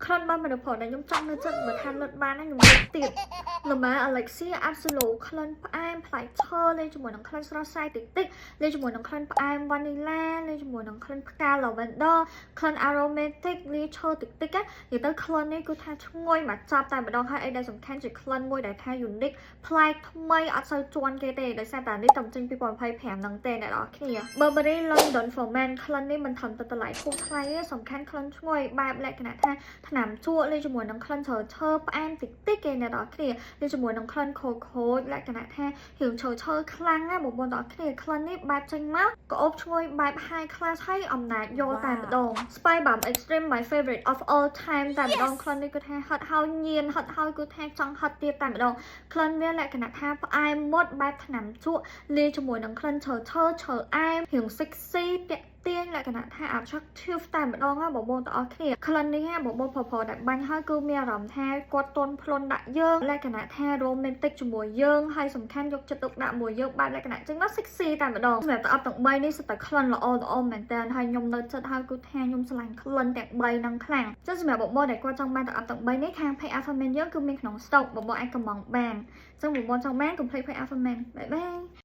ក្លិនបានមនុស្សប្រុសដែលខ្ញុំចង់នៅចិត្តបើថាលុតបានណាខ្ញុំលុតទៀត Le Male Elixir Absolu ក្លិនផ្អែមផ្លែឈើលេងជាមួយនឹងក្លិនស្រស់ស្រាយតិចតិចលេងជាមួយនឹងក្លិនផ្អែម vanilla លេងជាមួយនឹងក្លិនផ្កា lavender ក្លិន aromatic លាយឈើតិចតិចណានិយាយទៅក្លិននេះគឺថាឈ្ងុយមកចាប់តែម្ដងហើយអីដែលសំខាន់ជាក្លិនមួយដែលថា unique ប្លែកថ្មីអត់សូវជន់គេទេដោយសារតែនេះតំចេញ2025ហ្នឹងទេអ្នកនរគ្នា Burberry London for Men ក្លិននេះមិនត្រឹមតែតម្លៃធូរថ្លៃទេសំខាន់ក្លិនឈ្ងុយបែបលក្ខណៈថាថ្នាំជក់លេងជាមួយនឹងក្លិនជ្រៅឈើផ្អែមតិចតិចគេអ្នកនរគ្នាលេងជាមួយនឹងក្លិនខូខូចលក្ខណៈថារៀងឈើឈើខ្លាំងណាបងប្អូនទាំងអស់គ្នាក្លិននេះបែបចេញមកក៏អូបឈ្ងុយបែប high class ហើយអំណាចយកតែម្ដង Spicebomb Extreme, my favorite of all time តែម្ដងក្លិននេះគឺថាហត់ហើយញៀនហត់ហើយគឺថាចង់ហត់ទៀតតែម្ដងក្លិនវាលក្ខណៈថាផ្អែមមុតបែបថ្នាំជក់លាយជាមួយនឹងក្លិនឈើឈើឈើអែមរៀង sexy ទាក់ទាញលក្ខណៈថា attractive តែម្ដងណាបងប្អូនទាំងអស់គ្នាក្លិននេះណាបងប្អូនប្រុសៗដែលបាញ់ហើយគឺមានអារម្មណ៍ថាគាត់ទន់ភ្លន់ដាក់យើងលក្ខណៈថា romantic ជាមួយយើងហើយសំខាន់យកចិត្តទុកដាក់មួយយើងបែបលក្ខណៈចឹងណា sexy តែម្ដងសម្រាប់ទឹកអប់ទាំង3នេះសុទ្ធតែក្លិនល្អល្អមែនតើហើយខ្ញុំនៅចិត្តហើយគឺថាខ្ញុំស្រឡាញ់ក្លិនទាំង3ហ្នឹងខ្លាំងចឹងសម្រាប់បងប្អូនដែលគាត់ចង់បានទឹកអប់ទាំង3នេះខាង Page Alpha Man យើងគឺមានក្នុង stock បងប្អូនអាចកម្ម៉ង់បានចឹងបងប្អូនចង់បានកុំភ្លេច Page Alpha Man. Bye bye.